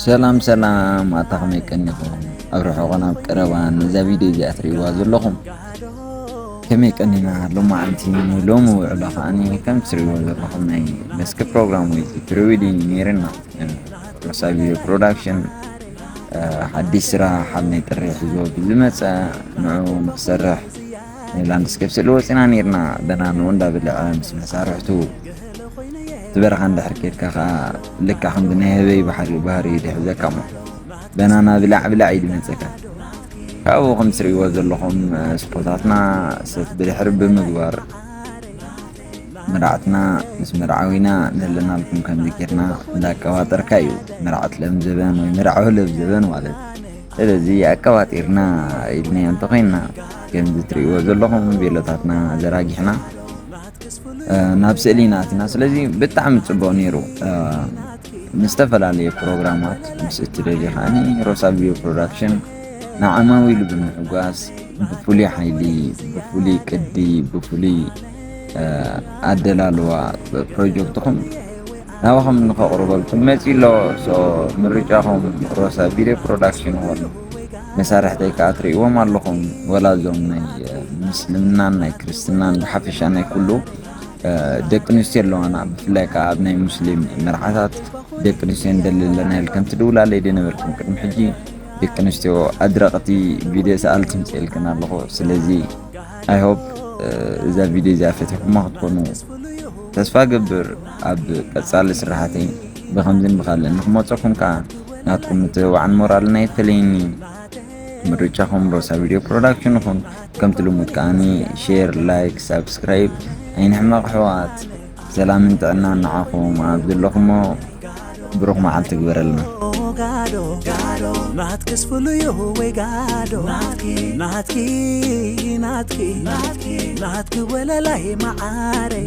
ሰላም ሰላም፣ ኣታ ከመይ ቀኒኹም? ኣብ ርሑቕን ኣብ ቀረባን ነዛ ቪድዮ እዚኣ ትርእይዋ ዘለኹም ከመይ ቀኒና? ሎማዓንቲ ሎሚ ውዕሎ ከዓኒ ከም ትርእይዎ ዘለኹም ናይ መስክ ፕሮግራም ወይ ፕሪዊዲንግ ነይርና። ሮሳ ቪድዮ ፕሮዳክሽን ሓዲሽ ስራሕ ኣብ ናይ ጥሪ ሒዞ ብዝመፀ ንዑ ንክሰርሕ ላንድስኬፕ ስእሊ ወፂና ነይርና። በናኑ እንዳብልዐ ምስ መሳርሕቱ እቲ በረኻ እንድሕር ኬድካ ከዓ ልካ ከምዚ ናይ ህበይ ባሕሪ ባህሪ እዩ ዝሕዘካ እሞ በናና ብላዕ ብላዕ እዩ ዝመፀካ። ካብኡ ከም ትርእይዎ ዘለኹም ስፖታትና ሰት ብድሕሪ ብምግባር መርዓትና ምስ መርዓዊና ንህለናልኩም ከምዚ ጌርና እንዳቀባጠርካ እዩ። መርዓት ለም ዘበን ወይ መርዓዊ ለም ዘበን ማለት። ስለዚ ኣቀባጢርና ኢልናዮ እንተኾይንና ከምዚ ትርእይዎ ዘለኹም ቬሎታትና ዘራጊሕና ናብ ስእሊ ኢና ኣቲና። ስለዚ ብጣዕሚ ጽቡቕ ነይሩ። ምስ ዝተፈላለየ ፕሮግራማት ምስ እትደልዩ ከዓኒ ሮሳ ቪድዮ ፕሮዳክሽን ንዓማዊሉ ብምሕጓስ ብፍሉይ ሓይሊ፣ ብፍሉይ ቅዲ፣ ብፍሉይ ኣደላልዋ ፕሮጀክትኹም ናባኹም ንኸቕርበልኩም መፂ ኣሎ። ሶ ምርጫኹም ሮሳ ቪድዮ ፕሮዳክሽን ይኹን። መሳርሕተይ ከዓ ትርእይዎም ኣለኹም። ወላ እዞም ናይ ምስልምናን ናይ ክርስትናን ብሓፈሻ ናይ ኩሉ ደቂ ኣንስትዮ ኣለዋና። ብፍላይ ከዓ ኣብ ናይ ሙስሊም መርዓታት ደቂ ኣንስትዮ እንደሊ ኣለና ኢልከን ትድውላለይ ዶ ነበርክን ቅድሚ ሕጂ? ደቂ ኣንስትዮ ኣድረቕቲ ቪድዮ ሰኣል ትምፅእልክን ኣለኹ። ስለዚ ኣይ ሆፕ እዛ ቪድዮ እዚኣ ፈቲኹማ ክትኮኑ ተስፋ ገብር። ኣብ ቀፃሊ ስራሕተይ ብኸምዝን ብኻልእን ንክመፀኩም ከዓ ናትኩም ምትብባዕን ሞራልን ኣይፈለየኒ። ምርጫኹም ሮሳ ቪድዮ ፕሮዳክሽን ይኹን። ከምቲ ልሙድ ከዓኒ ሼር፣ ላይክ፣ ሳብስክራይብ ኣይንሕመቕ ኣሕዋት። ሰላምን ጥዕናን ንዓኹም ኣብ ዘለኹሞ ብሩኽ መዓልቲ ግበረልና። ጋዶ ጋዶ ናትክስ ፍሉዩ ወይ ጋዶ ናትኪ ናትኪ ናትኪ ናትኪ ናትኪ ወለላይ መዓረይ